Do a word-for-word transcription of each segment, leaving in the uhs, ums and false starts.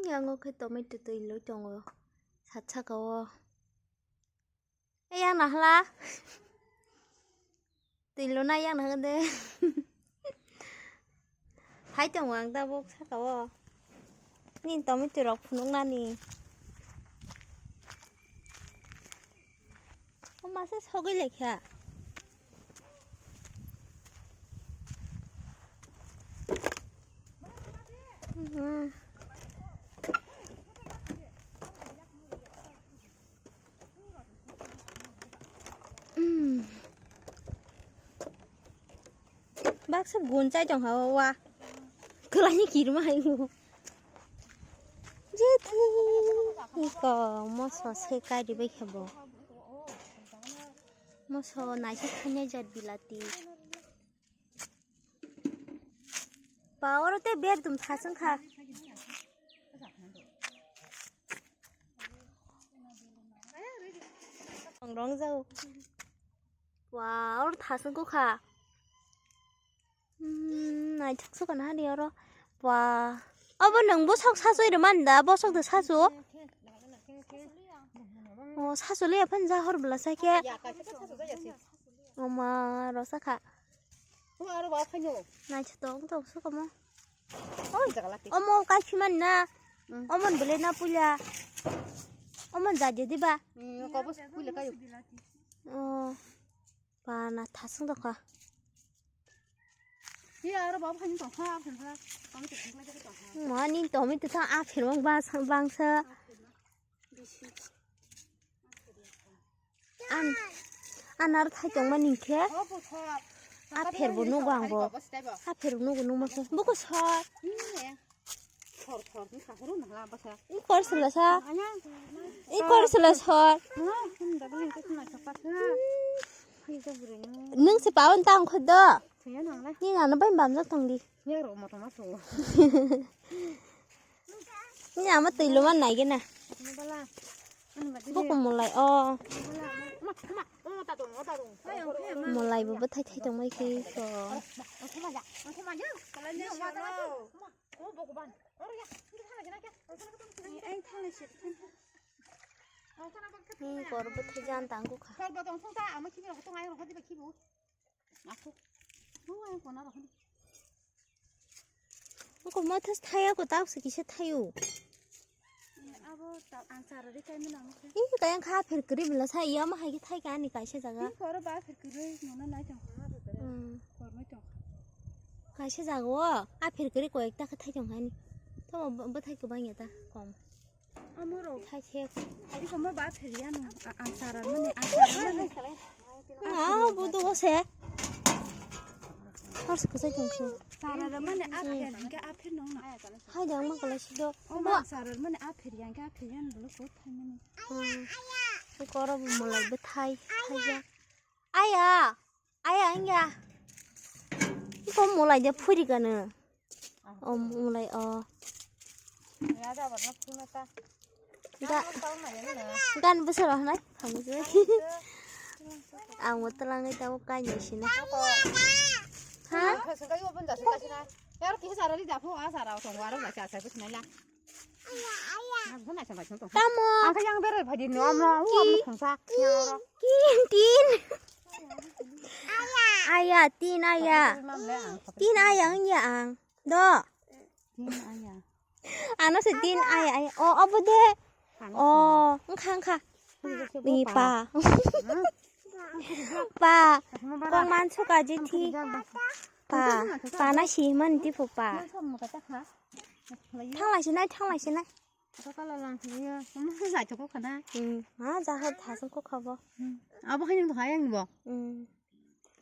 Yango khe tomato twi loi tongo sat saka o. Ei yang nahla. Twi lona yang nahla de. Hai tongo ang tabuk saka o. Nini tomato rok phunuknani. O masa sogwi lekha. Mhm. Mm. Baksa gun chai tong ha wa. Kwlai ni kirma hai mo. Jethi. Iko moso se kai di bai khe bo. Moso naisik thanya jat bilati. Ba oro tei ber dum thasung kha. Tongrong jau. Ba oro thasung kha. Hmm, naithok se kono hani oro. Ba. Obo nwng bosok sasui rwmani da, bosok de sasu. O sasu le aphan ja hor bwla sa khe. Oma rosa kha. Naithok tong tong se komo. Omo kaisi mani na. Omon bele na puila. Omon ja je diba. O. Ba na thasung dokha. Mani tomato tha aphel wng bangsa. An anar thai tongmani khe. Apher bo nugo ang bo. Apher bo nugo nungma khe. Buko sor. Kor sila sa. I kor sila sor. Nung se pawan tang khud do. Ni nana bai bam jak tong di. Ni ama twi lo man nai gena. Buko mulai o. Mulai bo bwthai thai tong mai khe so. Ni kor bwthai jan tang kha. Buko mothas thaya ko tak se kisa thayo. Abo ta ang chara ri kai mano mukhe. Ih, kaya kha pher kri bela sa iya ma hai khe thai ka ani kaisa jaga. Ih, koro ba pher kri mano nai tong. Hmm. Kor mai tong. Kaisa jaga o a pher kri ko ekta khe thai tong ani. To bo thai ko bang ya ta kom. Amoro. Thai se. Iko mo ba pher ya no. Ang chara mani, ang chara mani. Ah, budu ko se. Har se ko sai tong se. Chara mani a pher, hingke a pher no na. Hai jang ma kala si do. O ma chara mani a pher ya, hingke a pher ya no lo ko thai mani. Hmm. Ko ro bo molai bwthai, thai ya. Aya. Aya, wngya. Iko mulai de phuri gano. O mulai o. Ga-, gan bwsaro hwnai. Ang bo twlangwi tabuk kainwi sino. Ha? Tamo. Ang khe yang berai phai di no, amo, amo khungsa. Tin, tin. Aya, tin aya. Tin aya wngya ang. Do. Tin aya. Ano se tin aya, aya. O, obo de. O, wngkha, wngkha. Ni pa. Pa. Kok man suka je thi. Pa. Pa na si man ti phu pa. Thanglai sinai, thanglai sinai. Ito kala lang sini ya. Kamu sih saya cukup kada. Hmm, ha, jahat thasung ko khabo. Hmm. Abo khaini to hayang bo. Hmm.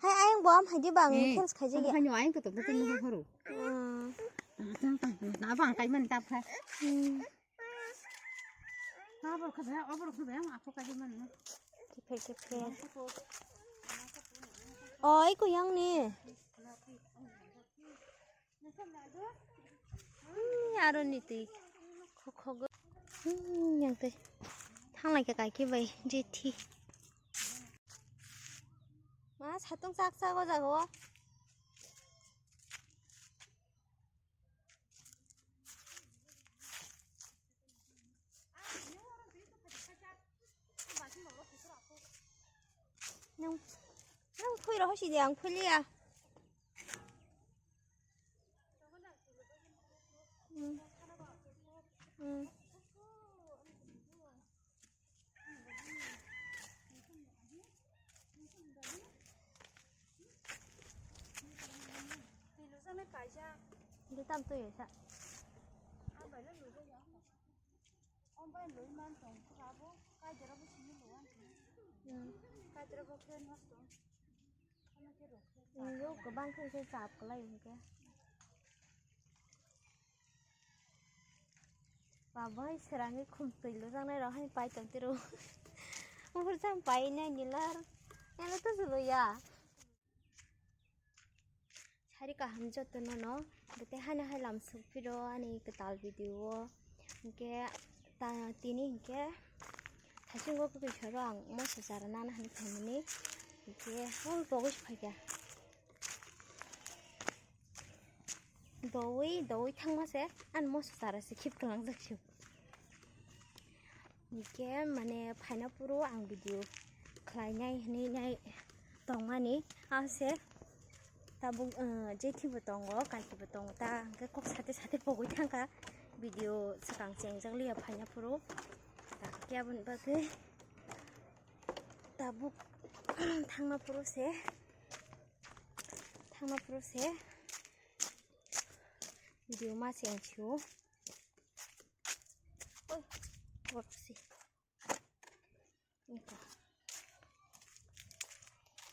Hai ayang bo am haji bang, eh, khels khaji abo ya. Khaini ayang to to to ni horo. Hmm. Tang tang tang. Na bang kai man tap khai. Hmm. Abo khada, abo khada, abo kai man. Kiphe, kiphe. Oi, ko yang ni. Hmm, aro ni twi khokhogo. Hmm, yang twi thanglai kha kaiki bai jethi. Ma satung chak chak o jaga o. Sidi ang phuliya. Hmm. Hmm. Di tam tu ya sa. Hmm. Nunggo kwbang khe se chap kwlai hwnkhe. Ba bai srangwi khum twi lujaknai rok hai pai tong tiro. Buphur jang pai nai nilar. Nalo to jolo ya. Sari kaham joto nono. Bete haino hai lam suk phiro ani kwtal video o. Hwnkhe ta tini hwnkhe thaisingo kwtwi soro ang moso chara nana hwnwi phaimani. Hwnkhe hwn pogwi se phaikha. Dowi, dowi thangma se, ani moso chara se khip kwlangjak se. Hwnkhe mane phaina phuru ang video khlainai hwnwi nai tongmani, ase tabuk, eh, jethi bo tongo, kaiki bo tongo, ta hwnkhe kok sate sate pogwi thangkha video swkang chengjak liya phaina phuru. Ta hwnkhe aboni bagwi tabuk thangma phuru se. Thangma phuru se video ma cheng sio. Oi, borok se. Eko.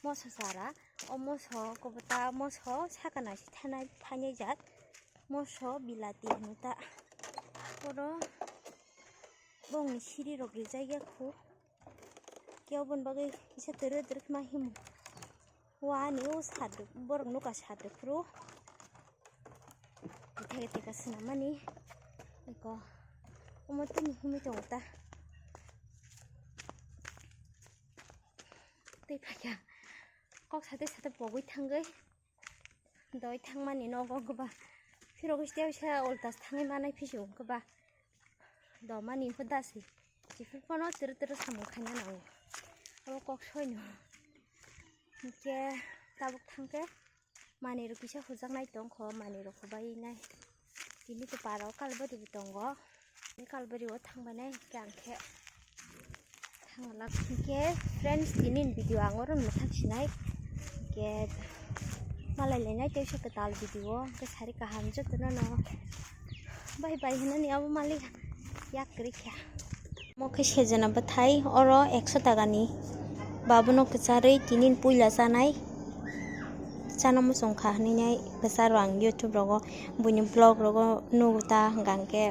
Moso chara, o moso kobota, moso saka nasi thanai phainai jat. Moso bilati hwnwi ta. Oro bongni siri rok rijak ya khu. Khe oboni bagwi kisa twrwk twrwk ma himo. Wani o sadok, borok nokha sadok phuru. Teka teka swnamani. Eko. Omo tini himwi tongo ta. Tei phaikha. Kok sate sate pogwi thangwi. Doi thangmani nogo goba. Phirogwi tei sa ultas thangwi manai phisu goba. Domani pho dasi. Chiphuru phano tiri tiri samung khaina nango. Abo kok soino. Hwnkhe tabuk thangkhe manwi rok kisa hujaknai tongkho, manwi rok hubainai. Tini to parao kalbari bo tongo. Ni kalbari o thangbainai hwnkhe ang khe thangwlak. Hwnkhe friends, tini ni video ang oro no thang sinai. Hwnkhe malai lainai teisa kwtal video o. Hwnkhe sari kaham jotono no. Bye bye hinani abo malik yak kwrwi kha. Omo khe sejana bwthai, oro ekso takani. Babono kwcharwi tini puila chanai. Chana muchung kha hwnwi nai kwcharo ang YouTube rogo, buini vlog rogo nugo ta hwnkha hwnkhe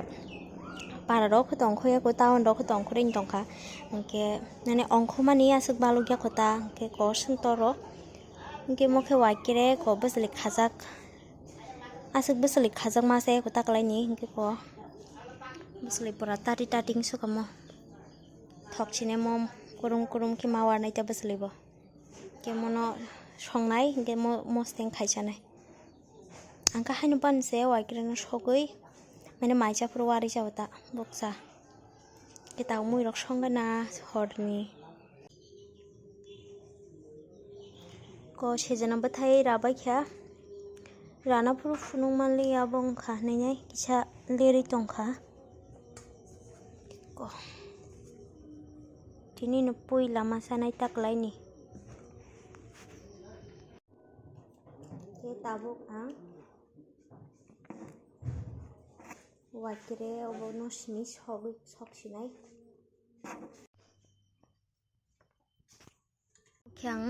para rok khe tongkho ya, town rok khe tongkhorwi tongkha. Hwnkhe nini ongkhormani aswk balukya kho ta, hwnkhe kosong toro. Hwnkhe omo khe waikere ko bwchwlwi khajak. Aswk bwchwlwi khajakma se kwta kwlaini, hwnkhe ko bwchwlwi pura tati tati wngsuka mo. Thok sini mo kurum kurum khe ma warnai ta bwchwlwi bo. Khe mono songnai, hwnkhe mo mosteng khaisanai. Ang khe haino ban se waikre no sogwi, mane mai cha phuru warwi cha ta bukcha. Khe tabuk mui rok songna horni. Ko sejana bwthai rabai kha. Rana phuru phunuk manliya bo wngkha hinwi kisa lerwi tongkha. Ko. Tini no puila ma sanai ta kwlaini. Khe tabuk ang waikre obo no simi sogwi sok sinai. Khe ang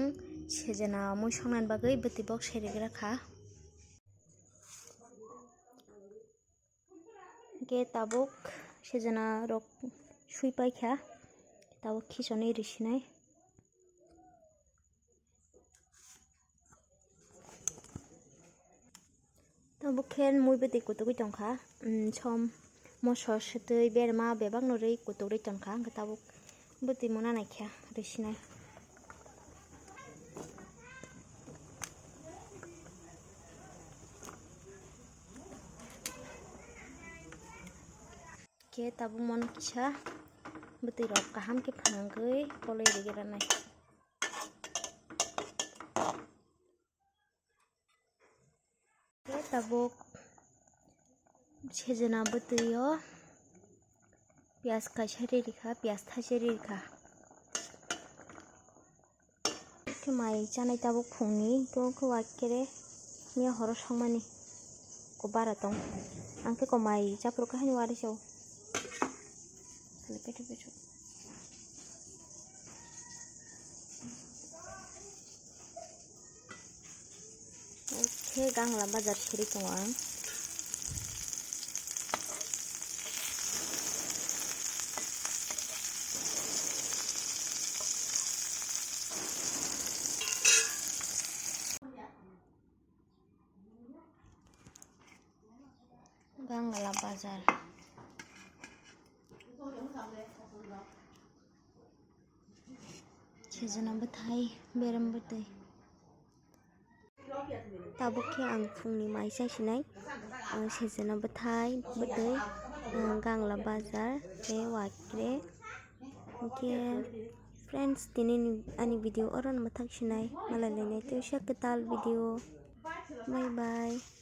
sejana mui songnani bagwi bwtwi box seri gra kha. Hwnkhe tabuk sejana rok sui paikha, tabuk khichonwi risinai. Tabuk khe mui bwtwi kutugwi tongkha, mm, som, moso, swtwi, berma bebak no rwi kutugwi tongkha, hwnkhe tabuk bwtwi mona naikha risinai. Khe tabuk mono kisa bwtwi rok kaham khe phanangwi koloi rwgwi rwnai. Tabuk sejena bwtwi o piyaj kaisa ri rikha, piyaj thaisa ri rikha. Khe mai chanai tabuk phungni, to khe wakere miya horo songmani ko bara tong. Ang khe ko mai chaphuru khe haino wari sao. Khe Gangla bazar siri tongo ang. Gangla bazar. Sejena bwthai, berem bwtwi. Tabuk khe ang phungni mai chai sinai. Ang sejena bwthai, bwtwi, ang Gangla bazar, tei wakre. Hwnkhe, friends, tini ani video oro no mwthang sinai. Malai lainai tei uaisa kwtal video. Bye bye.